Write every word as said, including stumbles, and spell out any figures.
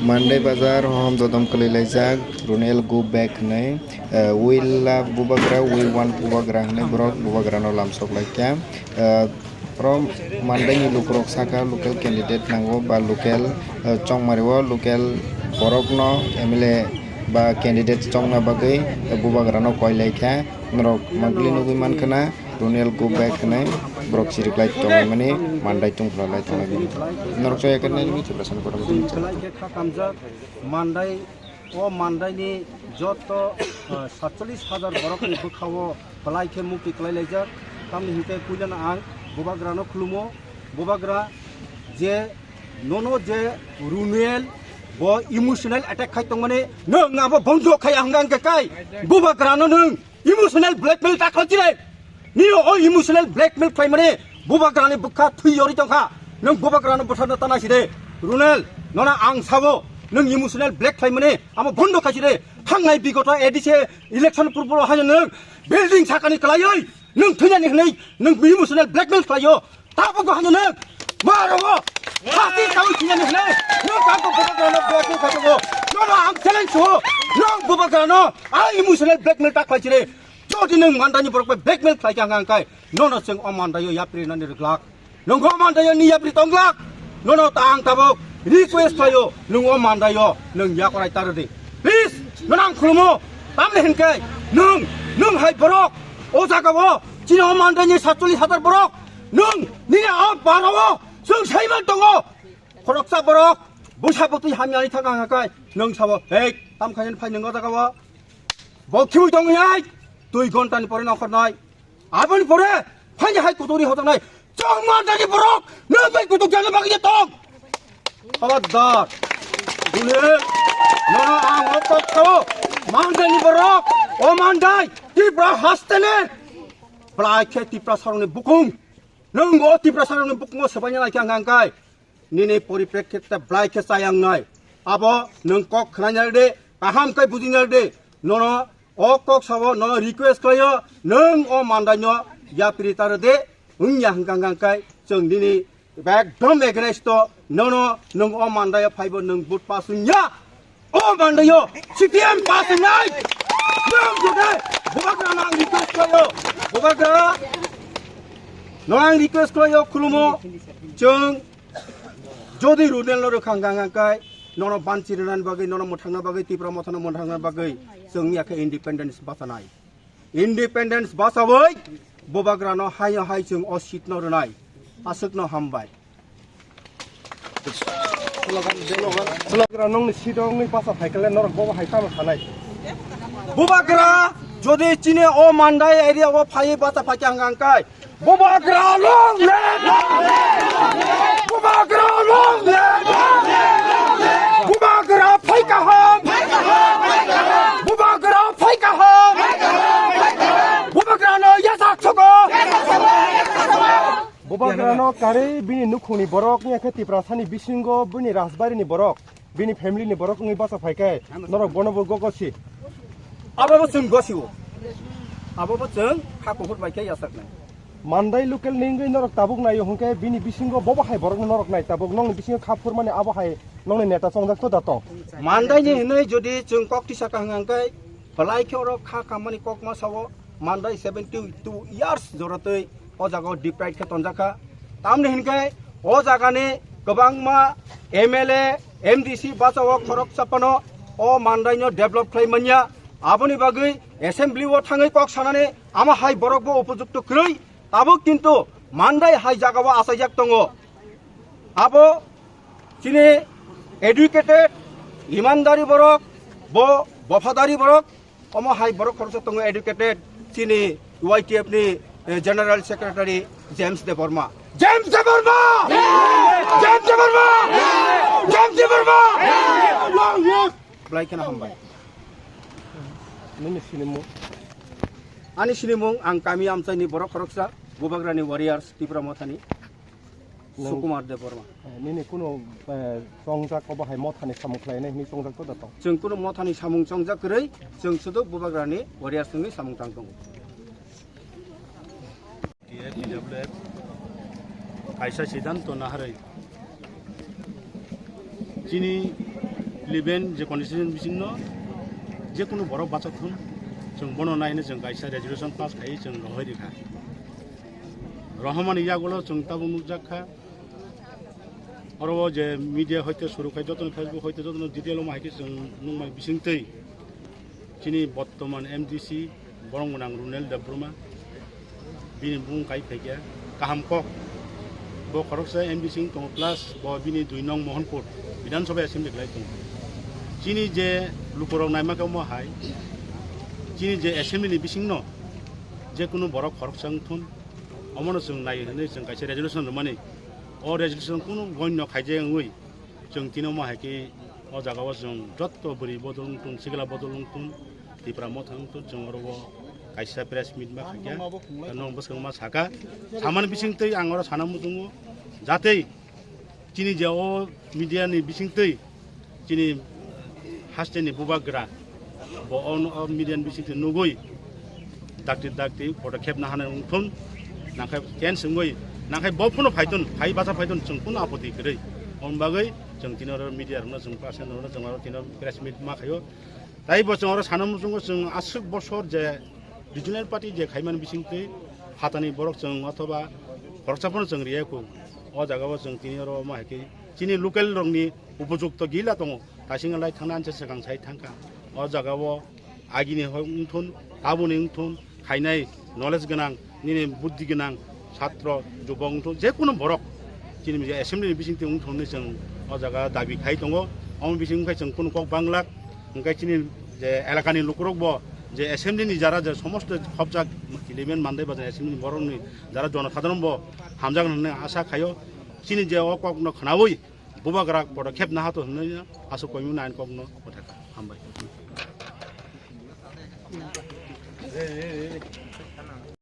Mandai bazar hohom dodom kwlwi laijak, Runel go back hwnwi, eh, we love Bubagra, we want Bubagra hwnwi borok Bubagrano lamsok laikha. Eh, from Mandaini lukurok saka local candidate nango ba local, eh, chongmario local borokno M L A ba candidate chongna bagwi, eh, Bubagrano koi laikha. Norok mangli nugwi mankha na. Runel go back hwnwi borok chiriklai tongmani, mandai tungphla lai tongnai bini. Norok chaya khe nai mi Tiprasani kotor muchung. Belai khe kha kamjak, mandai, o mandaini joto, ah, satchollish hajar borokni bwkhao belai khe mukti kwlai laijak. Tamni hinkhe puilano ang Bubagrano khulumo, Bubagra je nono je Runel bo emotional attack khai tongmani, nwng abo bondo khai ang ang kai Bubagrano nwng emotional blackmail ta khlai chire. Nini o emotional blackmail khlaimani Bubagrani bwkha thwi yori tongkha. Nwng Bubagrano bwtharno tana side. Runel, nono ang sabo, nwng emotional black khlaimani amo bondo khai side. Thangnai bigoto A D C election purbo haino nwng building sakani kwlaioi nwng thwinani hwnwi nwng emotional blackmail khlaio. Tabuk bo hano nwng. Maro bo. Hati tawi khinani hne. Nwng kanto Bubagrano blackmail khato bo. Nono ang challenge ho. Nwng Bubagrano ang emotional blackmail ta khlai chire. Jodi nwng mandaini borok bai blackmail khlai kha hwnkha hwnkhe nono chwng o mandaio yapri nani rwglak. Nwng o mandaio ni yapri tonglak. Nono ta ang tabuk request khlaio. Nwng o mandaio nwng yakorai ta rwdi. Please, nono ang khulumo. Tamni hwnkhe nwng, nwng hai borok o jagao chini o mandaini satchollish hajar borok. Nwng nini a barao chwng saiman tongo. Khoroksa borok bwsa bwtwi hamyani thang ang hakai nwng sabo, "Hei, tam khainani phai nwng o jaga o?" Bo khiui tongwi hai dui ghontani pore nongkhornai. Aboni pore phaini hai kuturi hojaknai. Chwng mandani borok nwng bai kutuk jana bagwi tong. Khabardar. Dule, nono ang o kok sao. Mandani borok, o mandai, Tipra hasteni. Belai khe Tipra saroni bukung. Nwng o Tiprasarokni bukungo swbaina lai khe ang hwnkai, nini poriprekkhitte belai khe chayang nai. Abo nwng kok khnaina rwdi, kaham khe bujina rwdi. Nono o kok sao nono request khlaio, nwng o mandaino yapri ta rwdi, wngya hwnkha hwnkha khe chwng nini ekdom against o, nono nwng o mandaio phaibo nwng vote pass wngya. O mandaio C P M pass wngnai. Nwng jodi Bubagra no ang request khlaio. Bubagra no ang request khlaio khulumo. Chwng jodi Runel no rwkhang gang ang kai nono banchi rwnani bagwi, nono mwthangna bagwi, Tipra Mothano mwthangna bagwi chwng yakhe independence bachanai. Independence bachawi Bubagrano haino hai chwng o seat no rwnai. Aswkno hambai. Bubagra nongni seat o wngwi bacha phaikhe le norok bobo hai tamo sanai. Bubagra jodi chini o Mandai area o phaiwi bacha phaikha hwnkha hwnkhe Bubagra long live! Bubagra long live! Bubagra phai kaham! Bubagra phai kaham! Bubagrano yachak sogo! Bubagrano karwi bini nukhungni borok, wngya khe Tiprasani bisingo bini rajbarini borok, bini family ni borok wngwi bacha phaikhe norok bono bo gogosi. Abo bo chwng gosio. Abo bo chwng kha kuphur bai khe yachaknai. Mandai local ni wngwi norok tabuk naio hwnkhe bini bisingo bobo hai borokno norok nai tabuk nongni bisingo kha phurmani abo hai nongni neta chongjak to da tong. Mandai ni hwnwi jodi chwng kok tisa kaham hwnkhe belai khe oro kha kammani kokma sao Mandai seventy two years joratwi o jaga o deprive khe tonjakha. Tamni hinkhe o jagani kwbangma M L A, M D C bachao khoroksa phano o Mandaino develop khlai manya. Aboni bagwi assembly o thangwi kok sanani ama hai borok bo upojukto kwrwi. Tabuk kintu Mandai hai jagao achaijak tongo. Abo chini educated, imandari borok, bo bophadari borok, omo hai borok khoroksa tongo educated, chini Y T F ni, eh, General Secretary James Debbarma. James Debbarma! James Debbarma! James Debbarma! Belai kheno hambai. Nini sinimung? Ani sinimung ang kami amchaini borok khoroksa, Bubagrani warriors, Tipra Mothani. Nang- Sukumar Debbarma. Eh, nini kunu, eh, chongjak obo hai mothani samung khlainai hwnwi chongjak to da tong? Chwng kunu mothani samung chongjak kwrwi, chwng sudu Bubagrani warriors wngwi samung tang tongo. T F, T W F, kaisa siddhanto naharwi chini Eleven je constitution bisingno je kunu borok bachak thun, chwng bono naihine chwng kaisa resolution pass khai chwng rohoi rikha. Rohormani yagulo chwng tabuk nukjak kha. Oro o je media hoite suru khai jotono Facebook hoite jotono detail omo hai khe chwng nukmai bisingtwi chini bottoman M D C borong gwnang Runel Debbarma bini bung kai phaikya kaham kok. Bo khoroksa M D C wng tongo plus bo bini dui nong Mohanpur Bidhan Sabha Assembly khlai tongo. Chini je lukurok naima khe omo hai chini je assembly ni bisingno je kunu borok khoroksa wng thun omono chwng nai hwnwi chwng kaisa resolution rwmani. O resolution kunu gonyo khaijak wngwi chwng tini omo hai khe o jaga o chwng jotto bwrwi bodol wng thun, sikla bodol wng thun, Tipra Motha wng thun, chwng oro o kaisa press meet ma khaikha. Nong bwskang ma saka. Samani bisingtwi ang oro sana muchungo jatei chini je o media ni bisingtwi chini haste ni bubagra bo o, o media ni bisingtwi nugwi dakti dakti photo khepna hana wng thun, nangkhe ken singwi nangkhe bo phano phaitun, phai bacha phaitun chwng kunu apoti kwrwi. Om bagwi chwng tini oro media rokno chwng person rokno chwng oro tini press meet ma khaio. Tai bo chwng oro sana muchungo chwng aswk bosor je regional party je khaimani bisingtwi phatani borok chwng othoba khoroksa phano chwng riyakhu. O jaga o chwng tini oro ma hai khe chini local rokni upojukto gila tongo. Kaising lai thangna anche swkang sai thangkha. O jaga o agini hoi wngthun, tabuni wngthun, khainai knowledge gwnang, nini buddhi gwnang, satro, jubok wngthun, je kunu borok chini je assembly ni bisingtwi wngthun hinwi chwng o jaga dabi khai tongo. Omo bising khai chwng kunu kok banglak, hwnkhe chini je elakani lukurok bo je assembly ni jara je somosto khopjak eleven mandai ba je assembly ni borokni jara jonosadharon bo hamjak hinwi asa khaio. Chini je o kokno khwnawi bubagra podokhep nahato hinwi aswk koimung nai kokno kothai kha. Hambai.